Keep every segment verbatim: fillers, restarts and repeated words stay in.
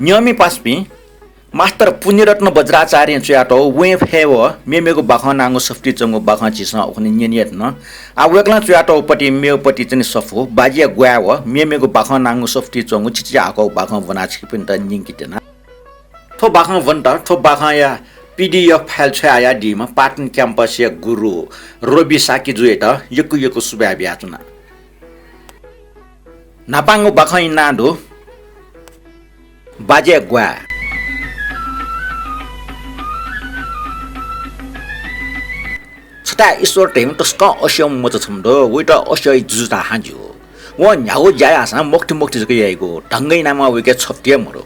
न्यंमि पासापिं, मास्टर पुण्यरत्न वज्राचार्यं च्वयातःगु वँय् फय् व मेमेगु बाखं नांगु सफुतिइ च्वंगु बाखं झीसं उखुन्हु न्यने धुन। आः वय्कलं च्वयातःगु पति मेगु पति चाहिँ सफू बाज्या ग्वाये व मेमेगु बाखं नांगु सफुतिइ च्वंगु चिचिहाकःगु बाखं ब्वनाः छिकपिन्त न्यंके त्यना। थ्व बाखं ब्वनेत थ्व बाखंया पीडीएफ फाइल छ्वयाहयादीम्ह पाटन क्याम्पसया गुरु रवि शाक्यजुयात यक्व यक्व सुभाय् बियाच्वना। न्हापांगु बाखंया नां दु बाज्या ग्वाये। छता ईश्वर धइम्ह तसकं असःम्ह मचा छम्ह दु, वइत असःया जुजु धाःसां ज्यू। वं न्ह्यागु ज्या याःसां मखुथि मखुथि जक याइगु, ढंगया नामं वइके छप्ति हे मदु।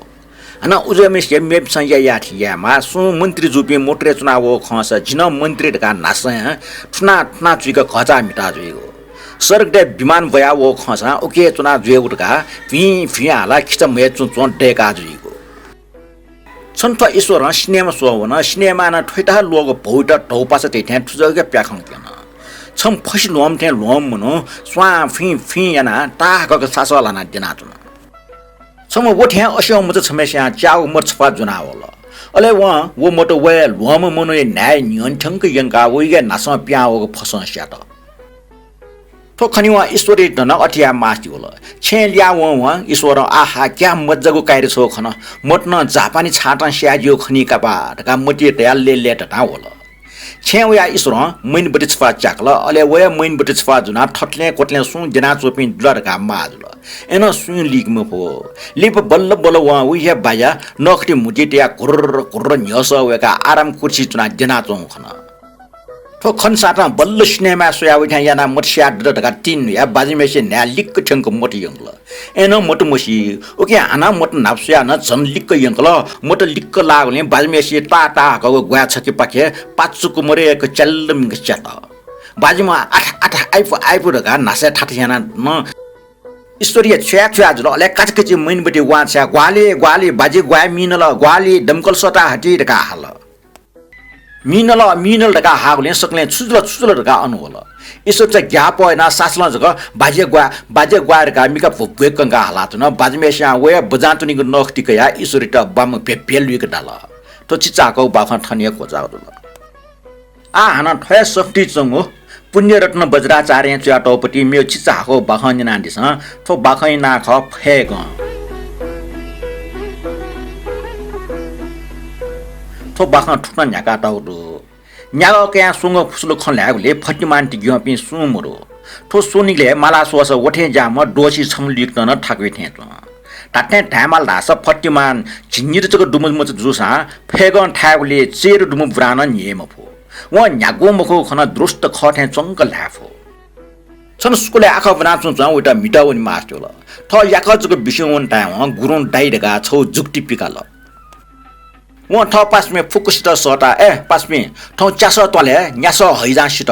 हानं उजुम्हेसिया मेपिन्सं याये याःथें यायेमाः। सुं मन्त्री जूपिं मोटरय् च्वनावःगु खंसा जि नं मन्त्री धकाः न्हासं थुना थुना चुइक घःचाः म्हिता जुइगु। सडकय् विमान ब्वयावःगु खंसां उकी च्वना जुइगु धकाः भिं भिं हालाः खिचा म्हय् च्वं च्वं दय्का जुइगु। छन्हु थ्व ईश्वरं सिनेमा स्वः वन। सिनेमां नं थ्वइत ल्वःगु भौइत धौपासा तइ थें थुजःगु प्याखं क्यन। छम्ह फसि ल्वःम्ह थें ल्वःम्ह मनू स्वां फिं फिं यानाः ताहाकःगु सासः ल्हानाः द्यनाच्वन। छम्ह व थें असःम्ह मचा छम्हेस्यां च्यागू मत छपा ज्वनावल। अले वं व मत वया ल्वःम्ह मनूया न्हाय् न्ह्यःने थ्यंक यंकाः वइगु न्हासं पिहां वःगु फसं स्यात। थ्व खनेवं ईश्वरयात नं अथे याये मास्ति वल। छेँय् लिहां वं वं ईश्वरं आहा क्या मज्जागु काय् रे छगू खन, मत नं जापानी छाँटं स्याये ज्यू खनी का बा धकाः मतिइ तयाः लय्‌लय् ततां वल। छेँय् वयाः ईश्वरं मैनबत्ती छपा च्याकल। अले वया मैनबत्ती छपा ज्वनाः थथलें क्वथलें सुं द्यनाच्वंपिं दु ला धकाः माः जुल। अय्‌नं सुं लिके मफु। लिपा बल्ल बल्ल वं उहे बाज्या नखुथि म्हुतुइ तयाः घुर्र घुर्र न्ह्यसः वय्‌काः आराम कुर्सी च्वनाः द्यनाच्वंगु खन। थ्व खनेसातं बल्ल सिनेमाय् स्वयाः वइथें यानाः मत स्याये दत धकाः तिन न्हुयाः बाज्याम्हेसिया न्हाय् लिक्क थ्यंक मत यंकल। अय्‌नं मत मसी। उकिं हानं मत न्हापा स्वयाः नं झन लिक्क यंकल। मत लिक्क लाःगुलिं बाज्याम्हेसिया ताः ताहाकःगु ग्वाये छखेपाखे पाचुक मदय्‌क च्याल्लमिक च्यात। बाज्याम्ह आथा आथा आइपु आइपु धकाः न्हासय् थाता ह्यानाः नं ईश्वरया छ्वया छ्वया जुल। अले काचाकाची मैनबत्ती वांछ्वयाः ग्वाहालि ग्वाहालि बाज्या ग्वाये मिनल, ग्वाहालि दमकल सःता हटी धकाः हाल। मिनल, मिनल धकाः हाःगुलिं सकलें छु जुल, छु जुल धकाः अन वल। ईश्वरयात ग्याःपः यानाः सासलं जक बाज्या ग्वाये, बाज्या ग्वाये धकाः मिखा भ्वय् भ्वय् कंकाः हालाच्वन। बाज्याम्हेस्यां वया बजां त्वनीगु नखुथि कयाः ईश्वरयात बामं भ्यभ्य लुइक दाल। थ्व चिचाहाकःगु बाखं थन हे क्वचाः जुल। आः हानं थ्वया सफुतिइ च्वंगु पुण्यरत्न वज्राचार्यं च्वयातःगु पति मेगु चिचाहाकःगु बाखं न्यनादिसँ। थ्व बाखंया नां खः फय्‌गं। थ्व बाखं थुकथं न्ह्याकातःगु दु। न्यागः कयाः स्वंगू फुसुलु खँ ल्हायेगुलिइ फतिमान तिग्यंपिं सुं मदु। थ्व स्वनिगलय् माला स्वःसा वथें ज्याःम्ह दोषी छम्ह लिकनं नं थाकुइ थें च्वं। धात्थें धायेमाल धाःसा फतिमान झिंनिदँ जक दुम्ह मचा जूसां फय्‌गं थायेगुलिइ चय्‌दँ दुम्ह बुरां नं न्ह्यः मफु। वं न्ह्यागु मखुगु खनाः दुरुस्त खः थें च्वंक ल्हाये फु। छन्हु स्कुलय् आखः ब्वनाच्वंच्वं वइत म्हितः वने मास्ति वल। थः याकः जक बिस्युं वन धायेवं गुरुं दाइ धकाः छगू जुक्ति पिकाल। वं थः पासापिं फुक्कसित सःताः, ए पासापिं, थौं च्यासः त्वालय् न्यासः हइजां सित।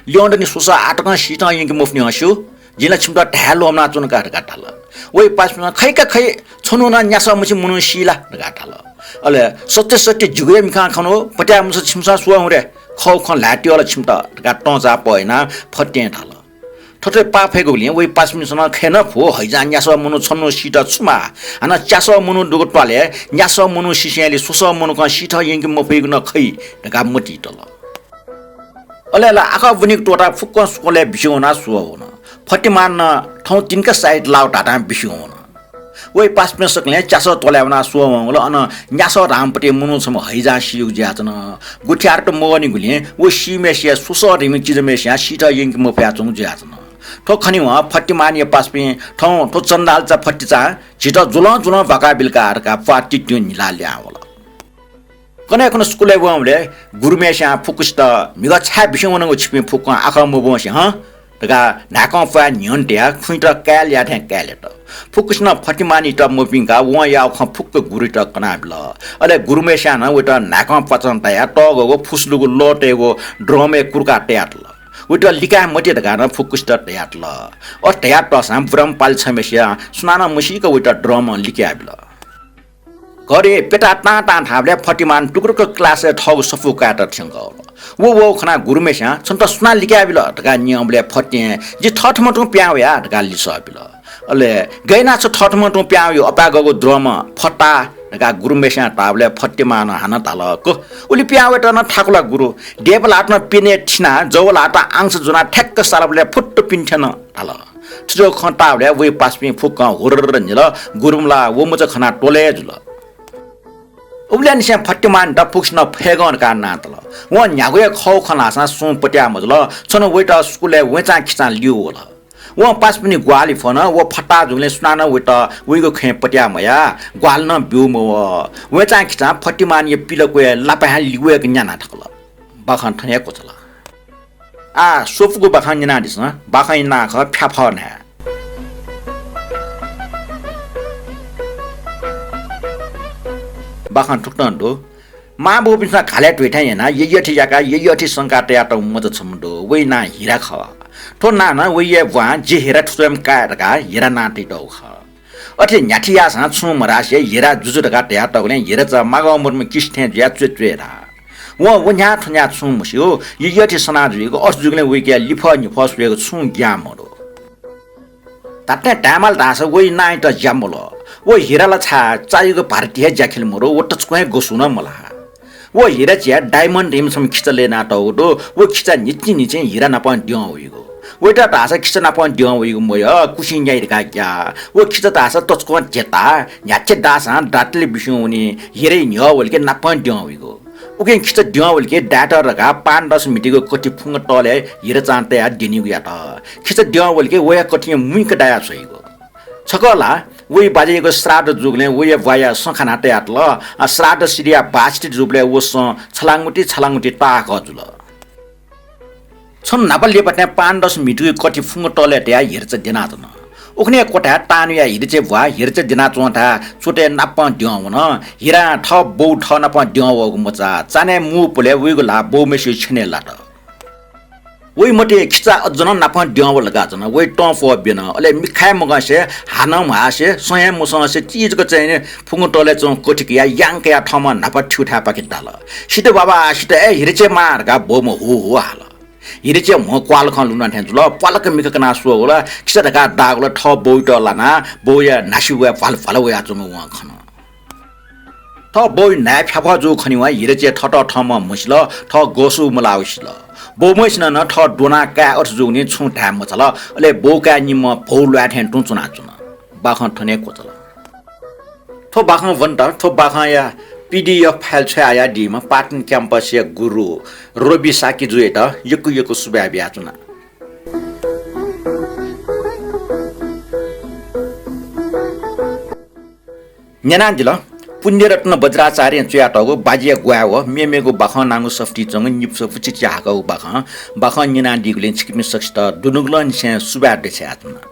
ल्यं दनि स्वसः आः तकं सीथं यंके मफुनि हँ स्यू। जिं ला छिमित धाये ल्वःमनाच्वन का धकाः धाल। वइ पासापिन्सं खइ का खइ, छन्हु नं न्यासः मछि मनू सी ला धकाः धाल। अले सत्य सत्य जिगु हे मिखां खन, पत्याः मछाः छिमिसं स्वः हुँ रे, खःगु खँ ल्हाये त्यः ला छिमित धकाः तं चाःपः यानाः फतिं धाल। थथे पाः फय्‌कूगुलिं वइ पासापिन्सं नं खये नं फु, हइजां न्यासः मनू छन्हु सीत छु माः, हानं च्यासः मनू दुगु त्वालय् न्यासः मनू सिसेंलि स्वसः मनूकं सीथं यंके मफइगु नं खइ धकाः मतिइ तल। अले ला आखः ब्वनीगु त्वःताः फुक्कं स्कुलय् बिस्युं वनाः स्वः वन। फतिमान नं थौं तिनिका साइत लाउ धाधां बिस्युं वन। वइ पासापिं सकलें च्यासः त्वालय् वनाः स्वः वंगुलिं अन न्यासः धाःम्ह पति मनू छम्ह हइजां सीगु जुयाच्वन। गुथियारत मवनीगुलिं व सीम्हेसिया स्वसः धइम्ह चिजम्हेस्यां सीथं यंके मफयाच्वंगु जुयाच्वन। थ्व खनेवं फतिमानया पासापिं थौं थ्व चन्दालचा फतिचां झीत ज्वलं ज्वलं भ्वाकाबिल का धकाः प्वाः तित्युं न्हिलाः लिहां वल। कन्हय् कन्हय् स्कुलय् वंबलय् गुरुम्हेस्यां फुक्कसित म्हिगः छाय् बिस्युं वनागु छिपिं फुक्कं आखः मब्वंसे हँ धकाः न्हाय्कं प्वाः न्ह्यःने तयाः खुँइत काय् ल्याः थें काय् ल्यात। फुक्कसिनं फतिमानयात मभिंकाः वं याःगु खँ फुक्क गुरुयात कनाबिल। अले गुरुम्हेस्यां नं वइत न्हाय्कं प्वाचं तयाः तःगःगु फुसुलुगु लः तयेगु ड्रमय् कुर्काः तयातल। वइत लिकाये मते धकाः नं फुक्कसित धयातल। अथे धयातःसां बुराम्ह पालि छम्हेस्यां सुनानं मसीक वइत ड्रमं लिकयाबिल। घरे प्यताः तां तां धाःबलय् फतिमान टुक्क टुक्क क्लासय् थःगु सफू कायेत थ्यंकः वल। व वःगु खनाः गुरुम्हेस्यां "छन्त सुनां लिकयाबिल?" धकाः न्यंबलय् फतिं "जि थःथम्हं तुं पिहां वया" धकाः लिसः बिल। अले "गय् यानाः छ थःथम्हं तुं पिहां वया, अपाय् गःगु ड्रमं फताः धकाः गुरुम्हेस्यां धाःबलय् फतिमानं हानं धाल, "को, उलि पिहां वयेत नं थाकु ला गुरु? देव ल्हातं पिने थिनाः जव ल्हातं आंस ज्वनाः ठ्याक्क सालबलय् फुत्त पिने थ्यन" धाल। थुजो खँ ताःबलय् वइ पासापिं फुक्कं हुर्र न्हिल। गुरुम्ह ला व मचा खनाः त्वलय् जुल। उबलय् निसें फतिमानयात फुक्कसिनं फय्गं धकाः नां तल। वं न्ह्यागु हे खः खँ ल्हाःसां सुं पत्याः मजुल। छन्हु वइत स्कुलय् वेचां खिचां लिउ वल। वं पासापिनि ग्वाहालि फ्वन। व फताहा जूगुलिं सुनानं वइत वइगु खँय् पत्याः मयाः, ग्वाहालि नं ब्यू मवः। वेचां खिचां फतिमानया पिला क्वय् लापा हे लिवय्क न्याना थकल। बाखं थन हे क्वचल। आः स्वपुगु बाखं न्यनादिसँ। बाखंया नां खः फ्याफः न्हाय्। बाखं थुकथं दु। मांबौपिन्सं घालय् त्वइथें यानाः यय्यथि याकाः यय्यथि संकाः तयातःगु मचा छम्ह दु। वइ नां हिरा खः। थ्व नां नं वइया ब्वां जि हिरा थुस्वयेम्ह काय् धकाः हिरा नां तइतःगु खः। अथे न्ह्याथे याःसां छुं मधासे हिरा जुजु धकाः धयातःगुलिं हिराचा मागं मदुम्ह किसि थें जुयाः च्वय् च्वय् धाः। वं व न्ह्याः थ्व न्ह्याः छुं मस्यू, यय्यथि सना जुइगु, अथे जूगुलिं वइके लिफः न्हिफः स्वयेगु छुं ज्ञां मदु। धात्थें धायेमाल धाःसा वइ नांयात ज्या मल्वः। व हिरा ला छाय् चायागु भारतीय हे ज्याखिल मदु, व तच्कुं हे गसुं नं मल्हाः। व हिराचाया डायमन्ड धइम्ह छम्ह खिचा लय् यानातःगु दु। व खिचा न्हिच्छि न्हिच्छि हिरा नाप द्यं वइगु। वइत धाःसा खिचा नाप द्यं वइगु मयः, कुसिं न्याइ धकाः ग्याः। व खिचा धाःसा तच्कुं धेता, न्ह्याथे दाःसां दातले बिस्युं वनी, हिरा न्ह्यः वलिके नाप द्यं वइगु। उकिं खिचा द्यं वलिके दायेत धकाः पाँच दस म्हितीगु कथि फुंगतलय् हिराचां तयाः द्यनीगु यात। खिचा द्यं वलिके वया कथिं मुइक दायाः छ्वइगु। छकः ला वइ बाज्यायागु श्राद्ध जूगुलिं वया ब्वाया सँ खाना तयातल। अ, श्राद्ध सिद्धिया बासति जूबलय् व सँ छलांगुति छलांगुति ताहाकः जुल। छन्हु न्हापा लिपा थें पाँच दस म्हितीगु कथि फुंगतलय् तयाः हिराचा द्यनाच्वन। उखुन्हु हे क्वथाय् तानुया हिराचाया ब्वाः हिराचा द्यनाच्वंथाय् च्वतय् नाप द्यं वन। हिरां थः बौ थः नाप द्यं वःगु मचा चान्हय् मू पुले वइगु ल्हाः बौम्हेसिगु छ्यनय् लात। वइ मते खिचा अज्ज नं नाप द्यं वल धकाः च्वन। वइ तं प्वः ब्यन। अले मिखाय् मगंसे, हानं म्हासे, सँ हे मसंसे चिजक चाहिँ फुंगतलय् च्वंगु कथि कयाः यां कयाः थःम्हं न्हापा थ्यूथाय्पाखे दाल। सित बाबा, सित, ए हिराचाया मां धकाः बौम्ह हु हु हाल। हिराचाया म्ह क्वाःल खँ लुना थें जुल। प्वालक मिखा कनाः स्वःगु ला खिचा धकाः दाःगु ला थः बौइत लानाः बौया न्हासि वयाः भ्वाल भ्वाल वयाच्वंगु वं खन। थः बौया न्हाय् फ्याफः जूगु खनेवं हिराचाया थःत थःम्हं म्हसिल, थः गसु मलाःगु सिल। बौम्हसिनं नं थः द्वनाः काय् अथे जूगुलिं छुं धाये मछाल। अले बौ काय् निम्हं भौ ल्वाये थें तुं च्वनाच्वन। बाखं थन हे क्वचल। थ्व बाखं वनेत थ्व बाखंया PDF file छ्वयाहयादीम्ह पाटन campus या गुरु रवि शाक्यजुयात यक्व यक्व सुभाय् बियाच्वना। न्यनादिल। पुण्यरत्न वज्राचार्यं च्वयातःगु बाज्याया ग्वाहालि व मेमेगु बाखं नांगु सफुतिइ च्वंगु निपु सफू चिचीहाकःगु बाखं, बाखं न्यनादीगुलिं छिकपिं सकसित दुनुगलंनिसें सुभाय् देछायाच्वना।